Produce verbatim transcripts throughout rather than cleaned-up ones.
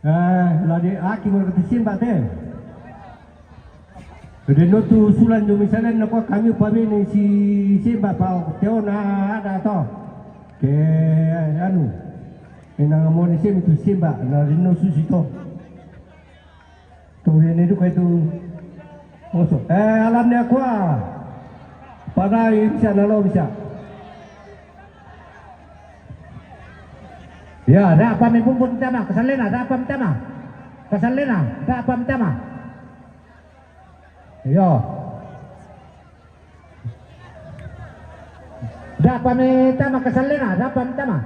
Eh, la de aki mo kati simba te. De no tu sulan du misalen na ko kami pabene si simba pa teona ada to. Ke anu. Ina mo ni simba tu simba na de no susi to. Tu bene du ko itu. Oso. Eh, alam ni aqua. Pada bisa na lo bisa. Ya, da pa mi bumbun tama, kasalena, da pa mi tama. Kasalena, da pa mi tama. Yo. Da pa mi tama, kasalena, da pa mi tama.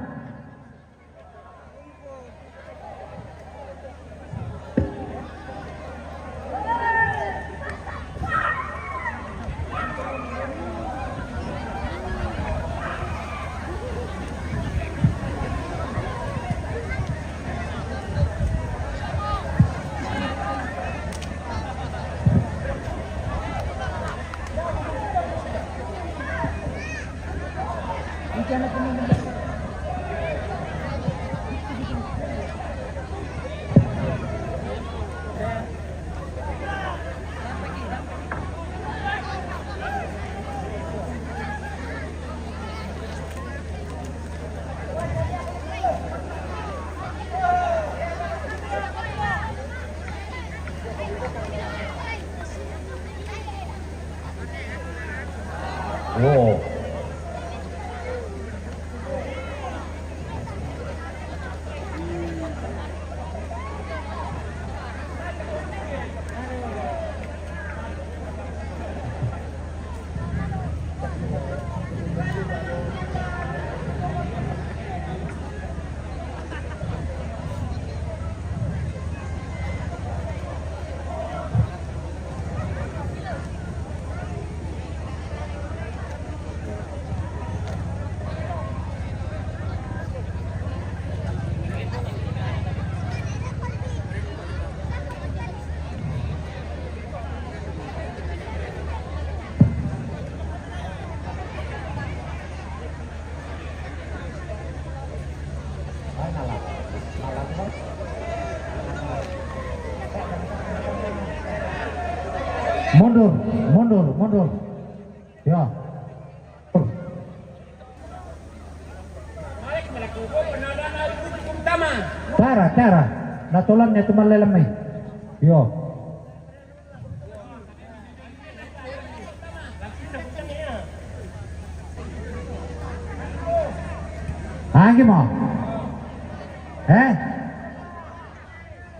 Oh. Mundur, mundur, mundur. Ya. Tara, tara. Natolan niya tumalelem eh. Yo. Lagi mo. Eh?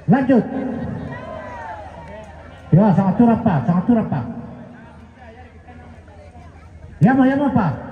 Lanjut. Ya, sangat curang pa, sangat curang pa. Ya mo, ya mo pa.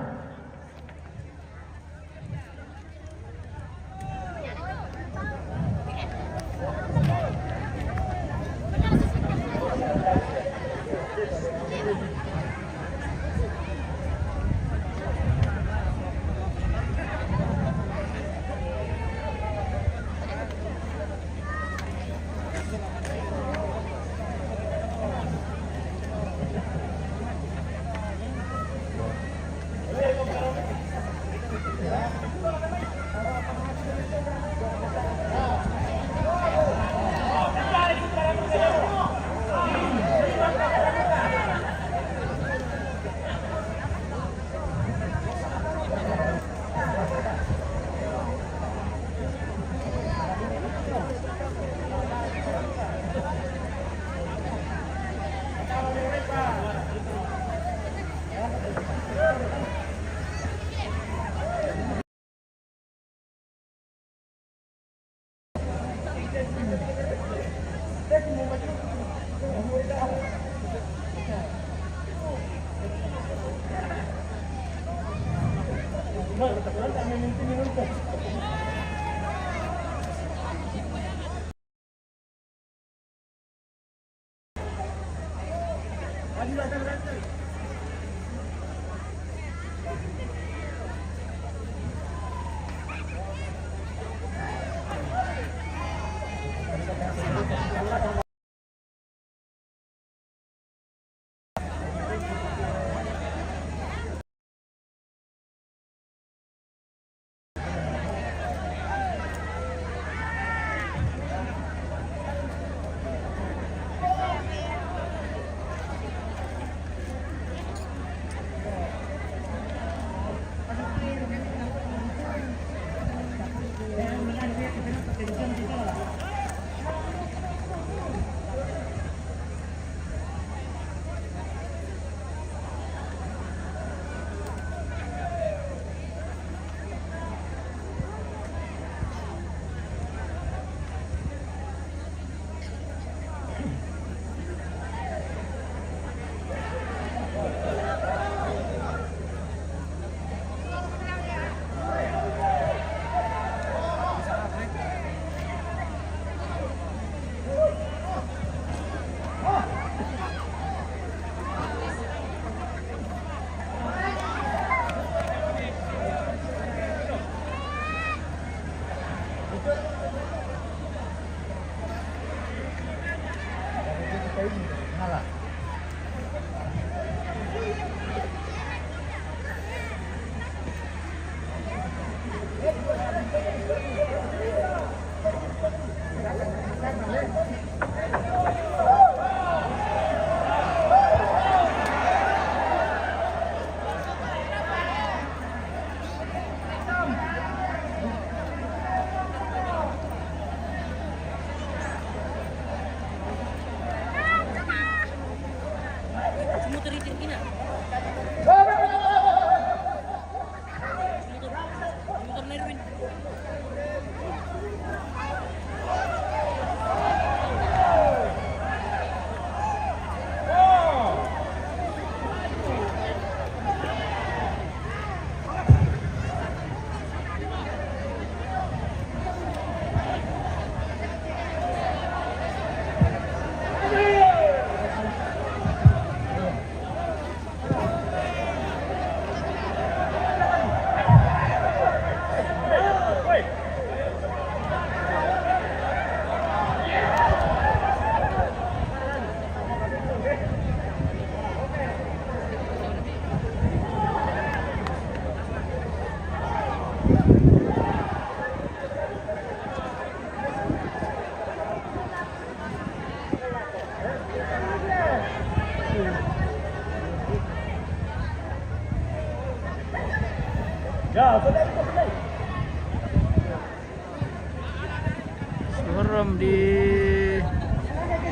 Muharram di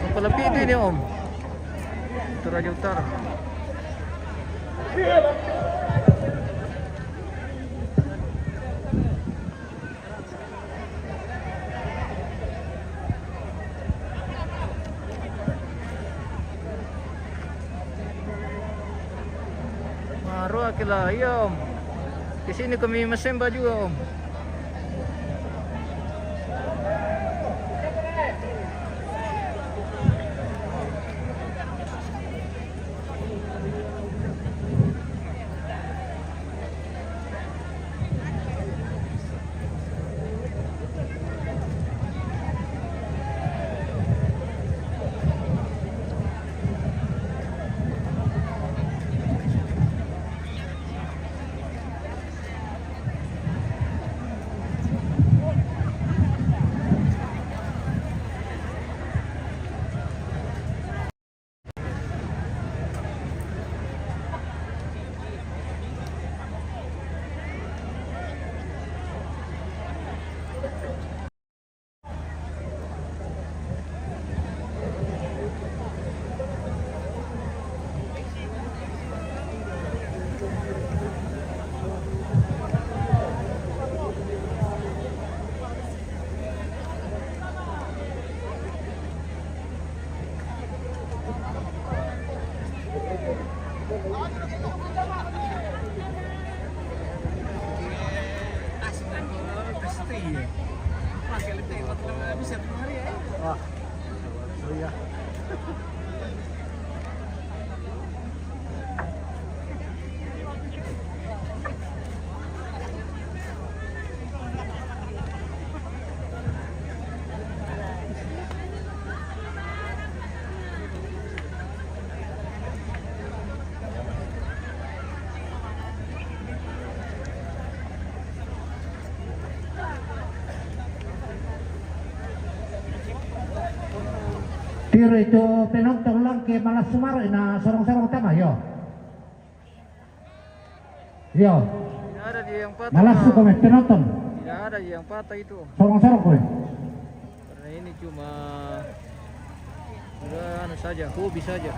Kepala P D ni, Om. Toraja Utara. Maroa' kila, iya, Om. Di sini kami masemba juga, Om. Wah, iya. Tiru itu penonton lang ke malas sumaro' ina sorong-sorong tama, yo. Yo. Tidak ada dia yang patah. Malas su kami penonton. Tidak ada dia yang patah itu. Sorong-sorong kami. Karena ini cuma, udah, anu saja, hobi saja.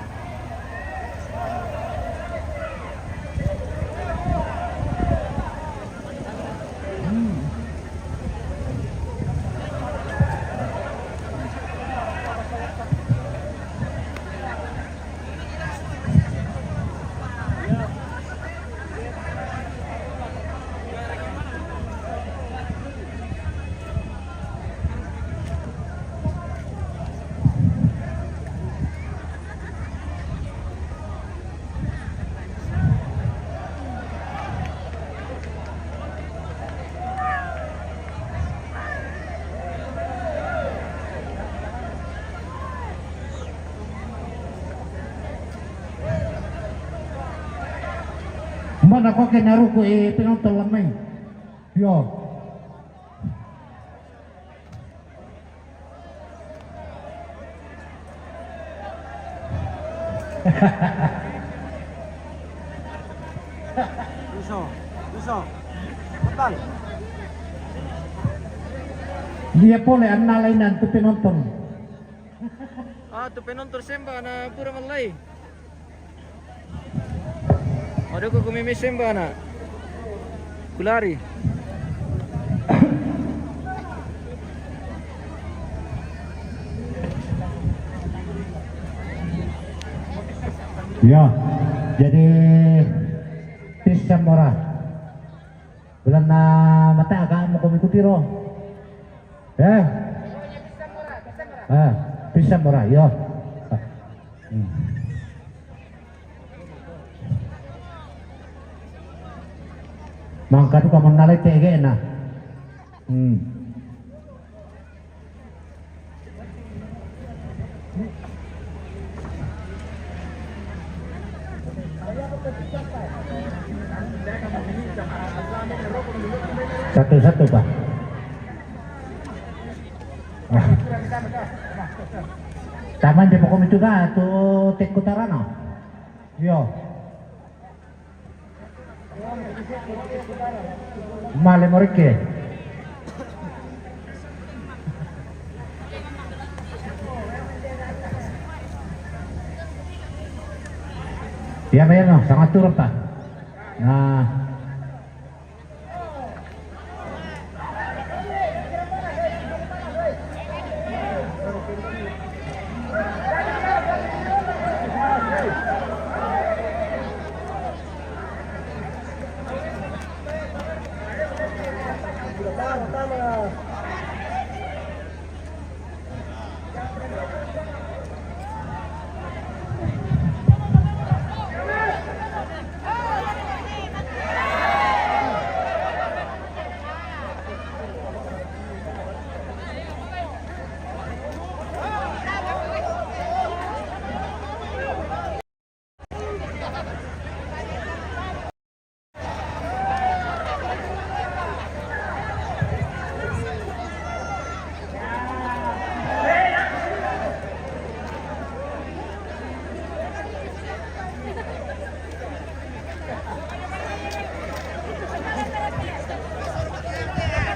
Nako ke naruku e penonton lamai. Yo. Luso, luso. Betul. Dia pole anna lainan tu penonton. Ah, tu penonton semba na pura malai. Waduh, kok mimi semba na. Kulari. Ya, jadi pisang murah. Bulan na mata agak mau kami kutiro. Eh? Ah, pisang murah, yo. Hmm. Mangkatu kamu nalai tege na. Hmm. Satu-satu, Pak. Ah. Taman di pokok itu kah, tu Teku Tarano? Yo. Male morike. Ya, ya, no, sangat turun, Pak. Nah.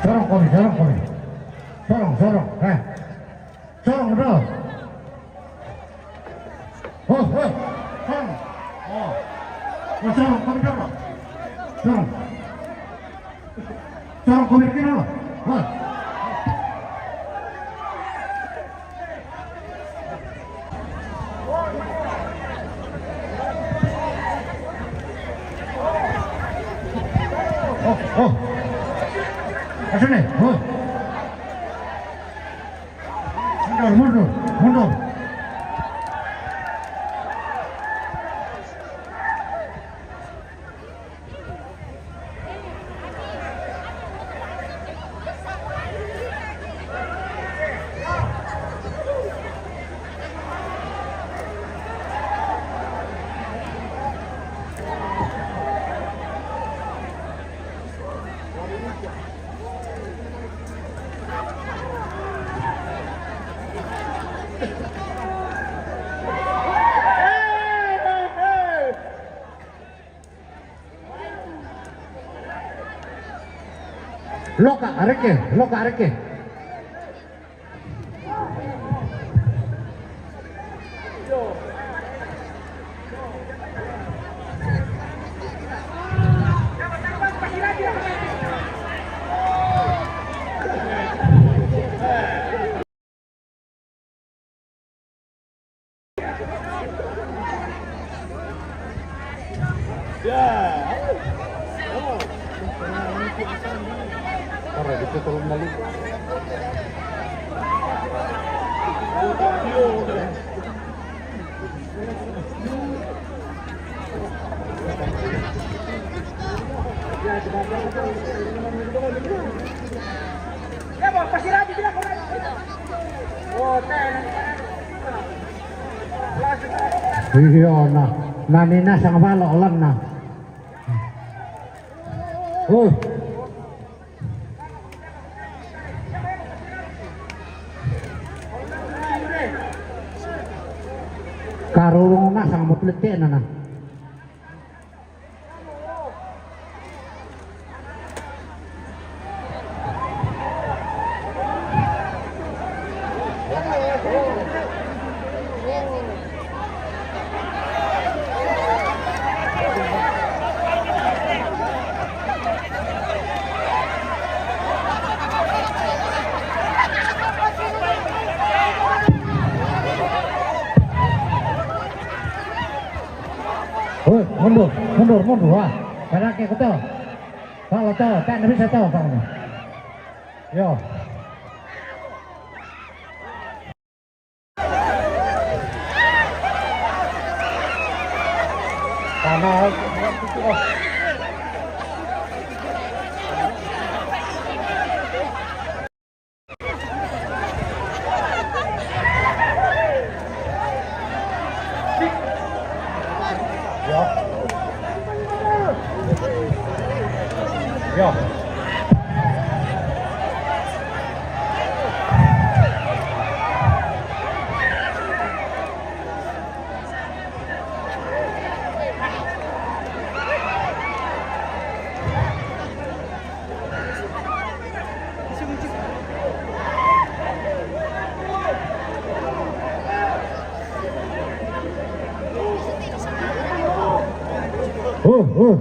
Sorong kami, sorong kami. Sorong, sorong. Eh. Sorong, bro. Oh, oh, sorong. Oh. Oh, sorong, kami sorong. Sorong. Sorong, kami kira. Oh. Oh, oh. Asal ni. Oh. Mundur, mundur, mundur. Loka, areke, loka, areke. Iyo, na, na nina sang balo lan na. Oh. Karurung na sang mutlete na na. Oi, mundur, mundur, mundur, wah. Pada ke kuto. Kalau to, tak ada bisa to, Bang. Yo. Karena Oh, oh.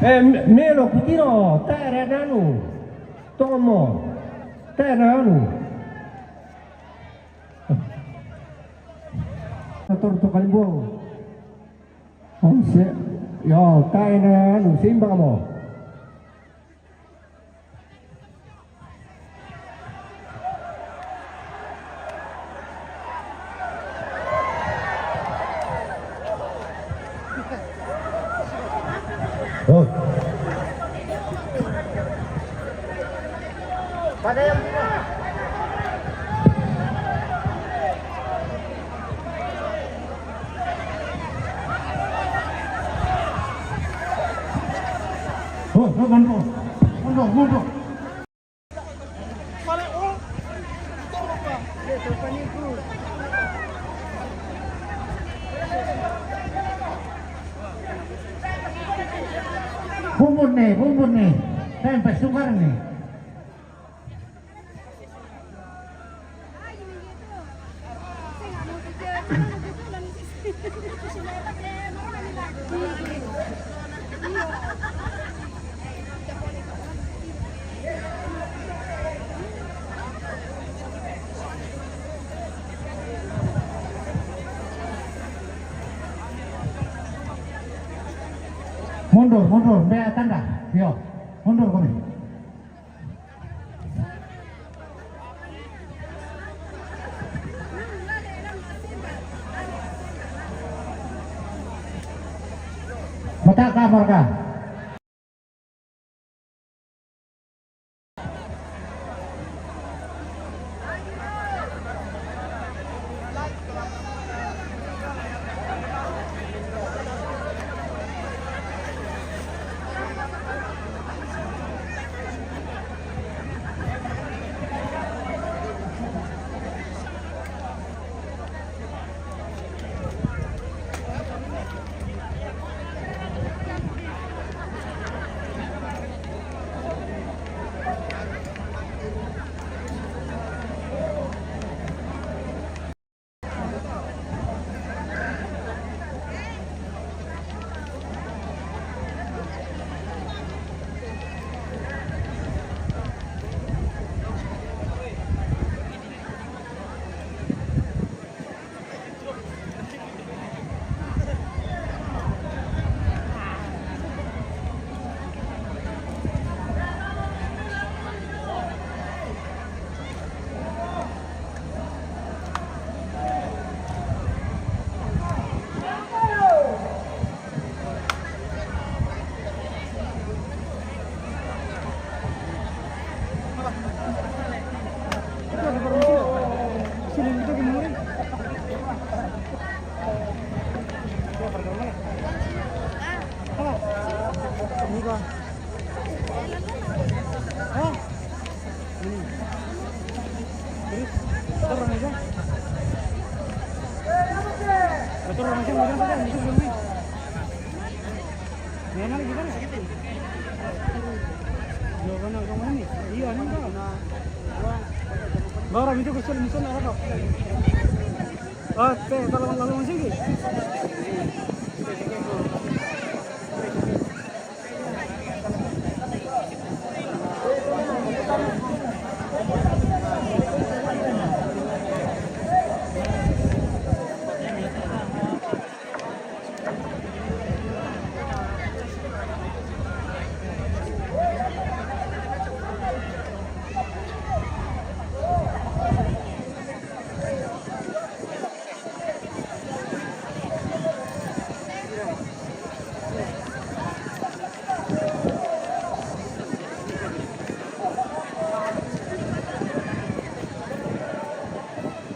Eh, me lo kutiro, tere nanu. Tomo, tere nanu. Ator to kalimbo. Onse. Yo, tae na anu, seimbang mo. Oh. Pada yang Oh, oh, mundur. Mundur, mundur. Bumbun nih, bumbun nih. Tempe sukar nih. Mundur, mundur, mbe tanda. Yo, mundur kami. Mata ka marka. Bara, mintu kesel, misal, apa? Oh, teh, kalau lalu musik.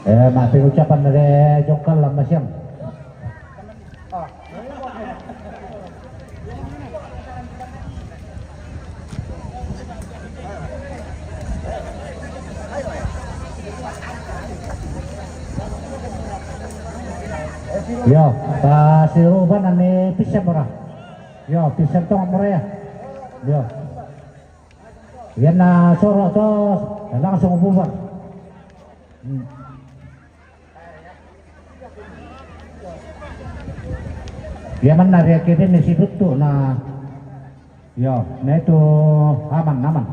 Eh, ma' pengucapan dari Jokal Lamasiam. Yo, pa siruban ani pisem ora. Yo, pisem tong mora ya. Yo. Yan na soro to, langsung bubar. Hmm. Iya man na riya kede ne si Duttu na. Iya, na itu aman, aman.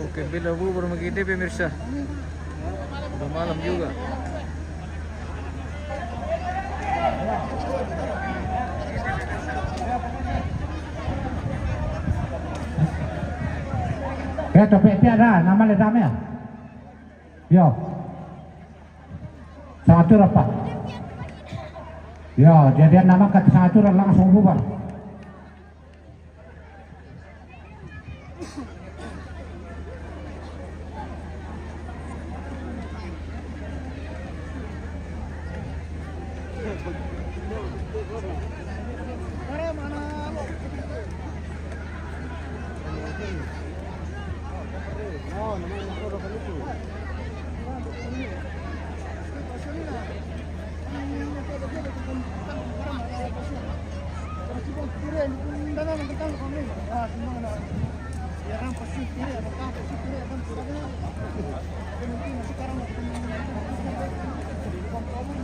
Oke, bila bubur begitu, pemirsa. Udah malam juga. Ya, tapi tiada nama le dame ya. Yo. Sangatura, Pak. Yo, jadi nama kat Sangatura langsung bubar.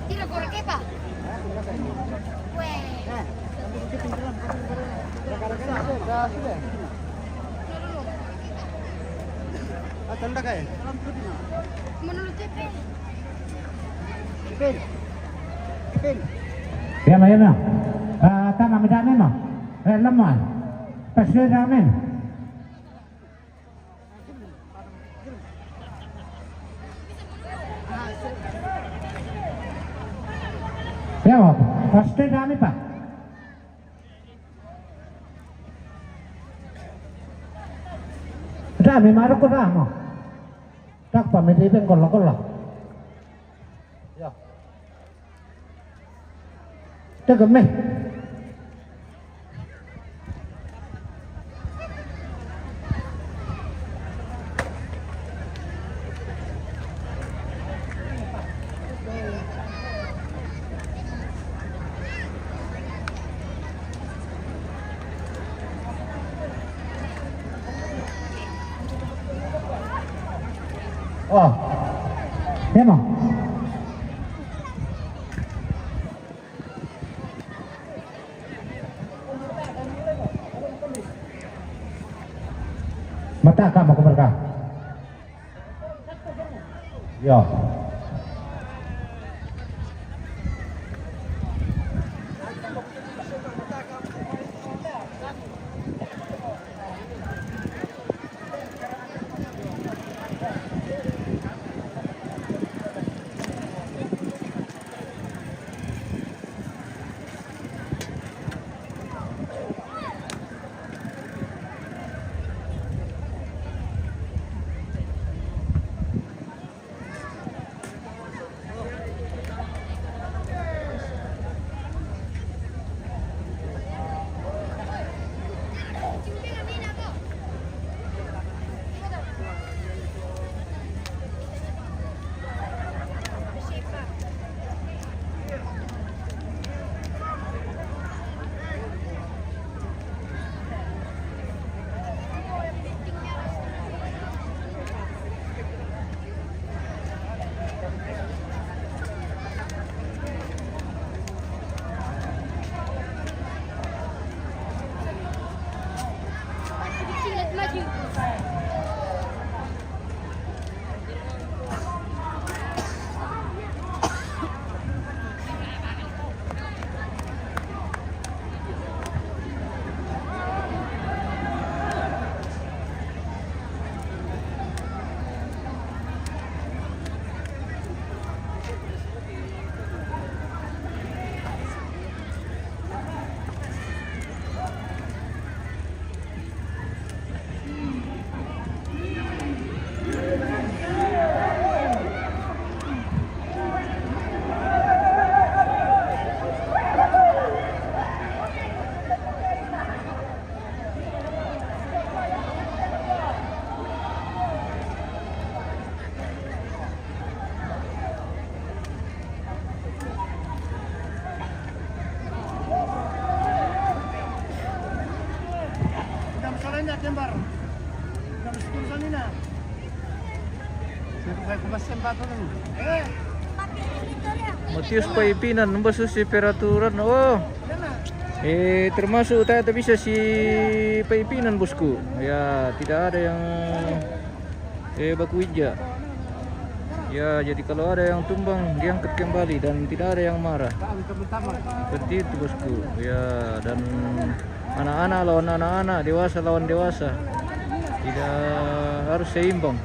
Tira por qué, pa? Pues. Ah, tanda kaya? Menurut Ipin. Ipin. Ipin. Ya, ma, ya, ma. Ah, tama mi dame, ma. Eh, lama. Pas dia dame. Ya, ma. Pas dia dame, pa. Dame, ma, roko dame. Tak pa mi di ben kola kola. Ya. Tegeme. Oh. Emang. Mata ka mau ke mereka. Ya. Matius Paipinan, nung ba su si peraturan, oh. Eh, termasuk ta, ta bisa si Paipinan, bosku. Ya, tidak ada yang, eh, baku injak. Ya, jadi kalau ada yang tumbang, diangkat kembali dan tidak ada yang marah. Seperti itu, bosku. Ya, dan anak-anak lawan anak-anak, dewasa lawan dewasa. Tidak, harus seimbang.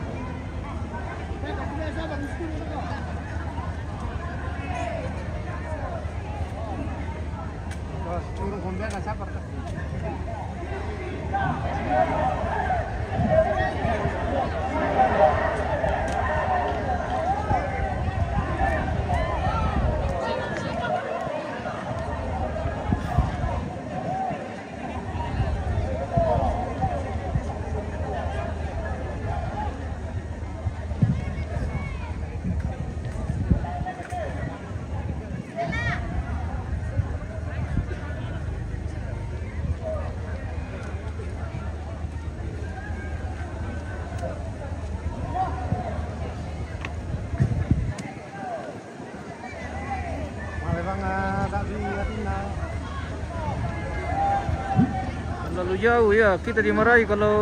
Terlalu jauh, ya, kita dimarahi kalau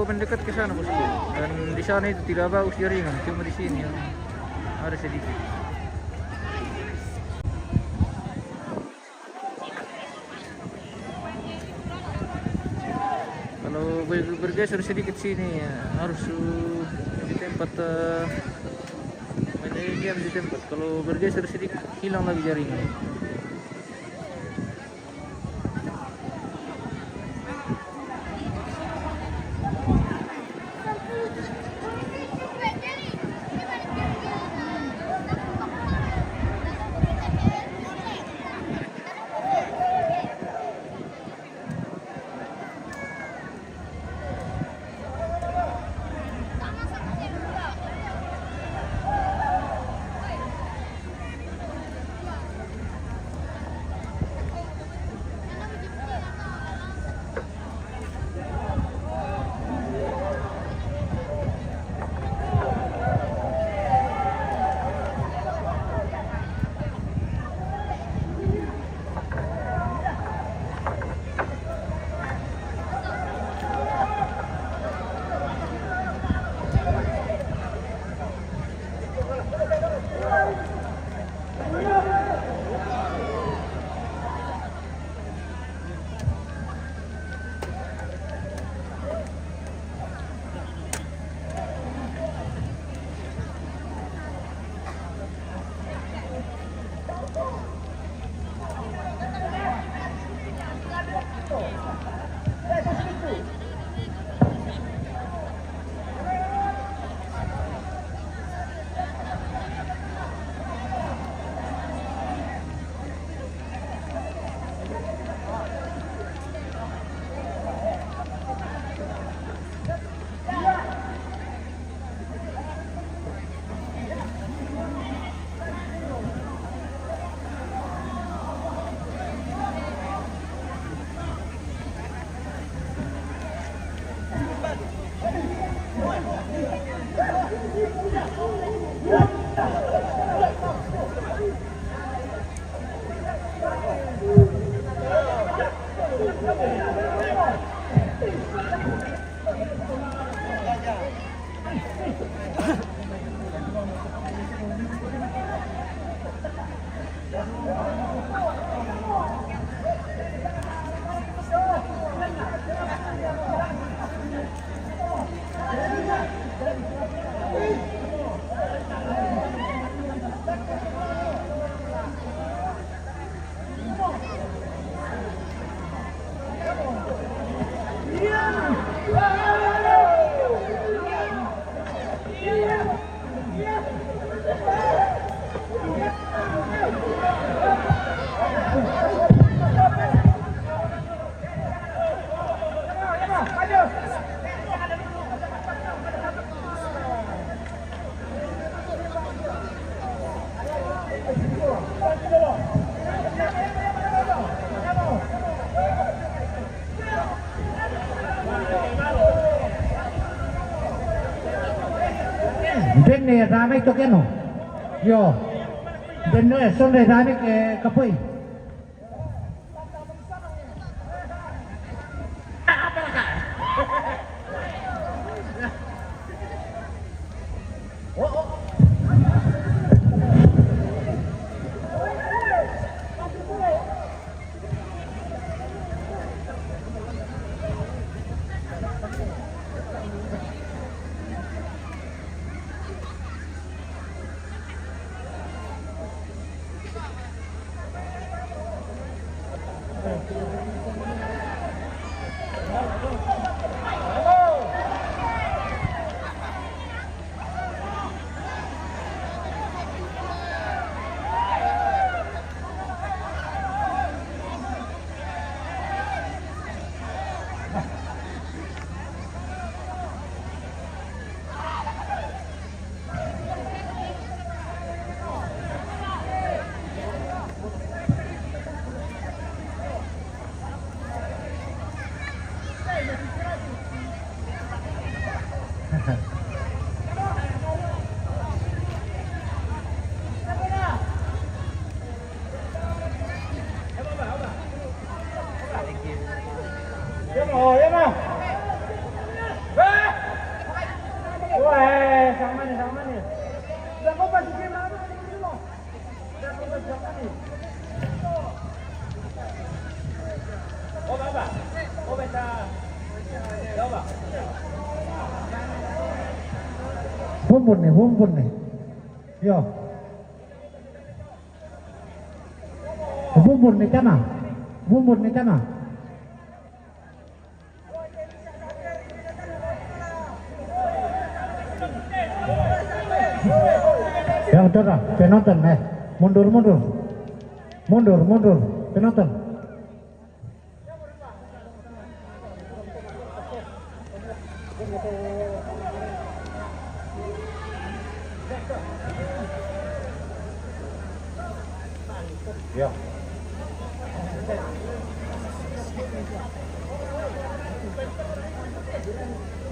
mendekat ke sana, bosku. Dan di sana itu tidak bagus jaringan, cuma di sini yang ada sedikit. Kalau ber-, bergeser sedikit sini, ya, harus, uh, di tempat, eh, main game di tempat. Kalau bergeser sedikit, hilang lagi jaringan. Dene rame to keno. Yo. Dene sonde rame ke kapoi. Humbun ni, humbun ni. Yo. Bumbun ni tama. Bumbun ni tama. Yang tengah, penonton, eh. Mundur, mundur. Mundur, mundur. Penonton. Yo.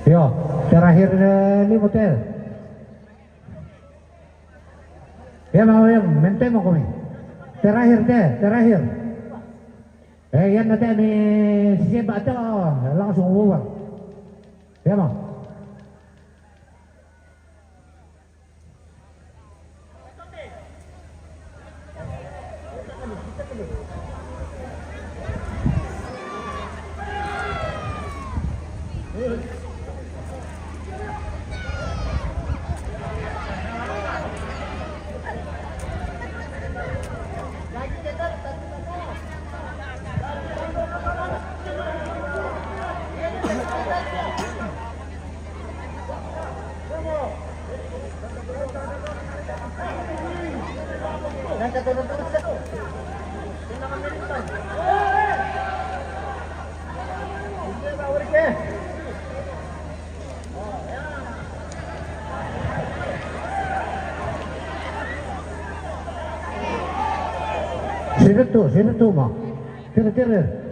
Yo, terakhir, eh, ni motel. Ya, mau yang mentemo kami. Terakhir deh, terakhir. Eh, yan na tayo ni Sisimba ato, langsung uwan. Yan mo. Sirtu, sirtu mo. Kira, kira.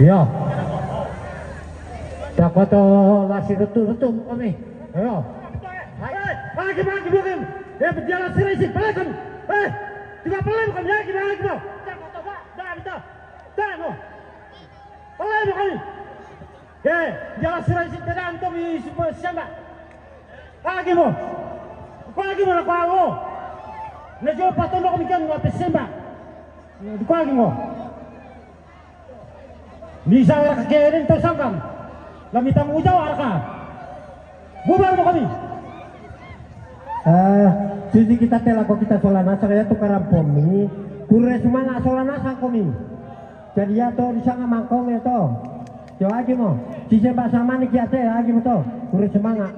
Iya. Takoto lasi retu-retu kami. Ayo. Hai, hai, gimana, gimana? Eh, berjalan siraisin, balikan. Eh, juga balikan, ya, gimana, gimana? Takoto, Pak, dah, dah, dah, no. Balikan kami. Eh, berjalan siraisin, tidak, itu, semua siapa? Lagi mo. Ko lagi mo na kwa ngo. Na jo patondo ko mikan wa pesemba. Ko lagi mo. Misa wa ka keren to sangkam. La mitang ujaw arka. Bubar mo kami. Eh, sisi kita tela ko kita sola nasa kaya tu karampomi. Kure sumanga sola nasa komi. Jadi ya to di sanga mangkong ya to. Jo agi mo. Sisi ba samani kiate agi mo to. Kure sumanga.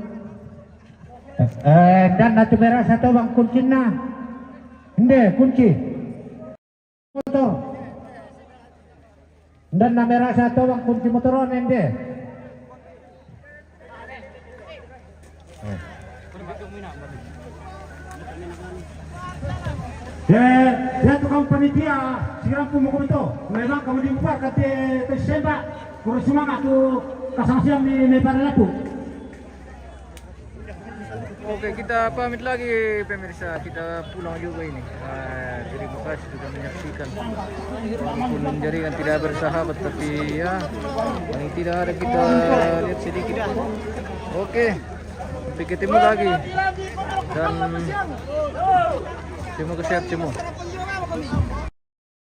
Eh, dan natu merasa to bang kuncinna. Ende, kunci. Motor. Dan na merasa to bang kunci motor on ende. Eh. Ya, ya tukang panitia, siram pun mau itu. Memang kamu dibuka kate, te semba. Kurang semangat tu kasang siam di, di pada lapu. Oke, kita pamit lagi pemirsa, kita pulang juga ini. Ah, terima kasih sudah menyaksikan. Walaupun jaringan tidak bersahabat, tapi ya, ini tidak ada, kita lihat sedikit. Oke, sampai ketemu lagi. Dan semoga sehat semua.